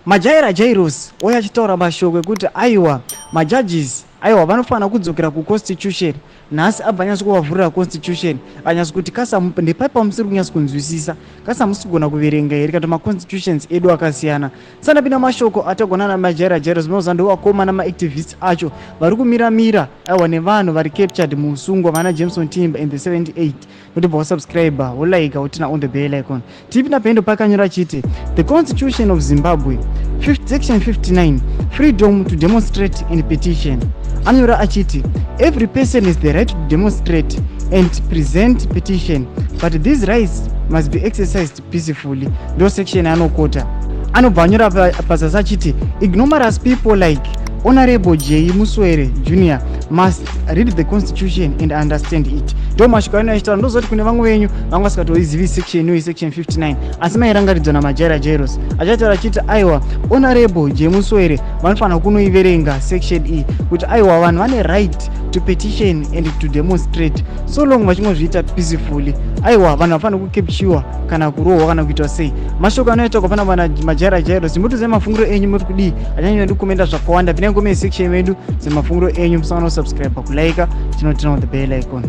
Majaira Jairos ouya achitaura mashoko ekuti aiwa, majudges aiwa vanofanira kudzokera kuconstitution. Nhasi abva anyatso kuvavhurira constitution, anyatso kuti kasa ndepai pamusiri kunyatso kunzwisisa, kasi hamusi kugona kuverenga here kana maconstitutions edu akasiyana. Sandapinda mashoko atagona naMajaira Jairos, munoziva ndovakomana maactivists acho vari kumiramira aiwa nevanhu vari captured muusungwa vana Jameson Timba in the 78. Notibva wasubscribe, wolike, woturn on the bell icon. Tipinda pendo pakanyora achiti the Constitution of Zimbabwe, section 59, freedom to demonstrate and petition. Anyora achiti every person has the right to demonstrate and present petition, but these rights must be exercised peacefully. Ndo section anokota. Anobva anyora pazasi achiti ignomorous people like Honorable J Muswere Junior must read the constitution and understand it. Ndo mashoko ano achitaura. Ndozoti kune vamwe venyu vanga vasikatoizivi section iyoyi, section 59, asi mairangaridzwa naMajaira Jairos achataura achiti aiwa, Honorable J Muswere vanofanira kunoiverenga section iyi, kuti aiwa, vanhu vane right to petition and to demonstrate so long vachingozviita peacefully. Aiwa, vanhu vafanira kucapture kana kurohwa kana kuitwa sei. Mashoko anoitwa pana vana Majaira Jairos. Mutuzai mafungiro enyu, muri kudii? Achanyanya ndikukomenda zvakawanda. Pinai comment section medu dzemafungiro enyu. Musangana kusubscribe, kulike, tinoturn on the bell icon.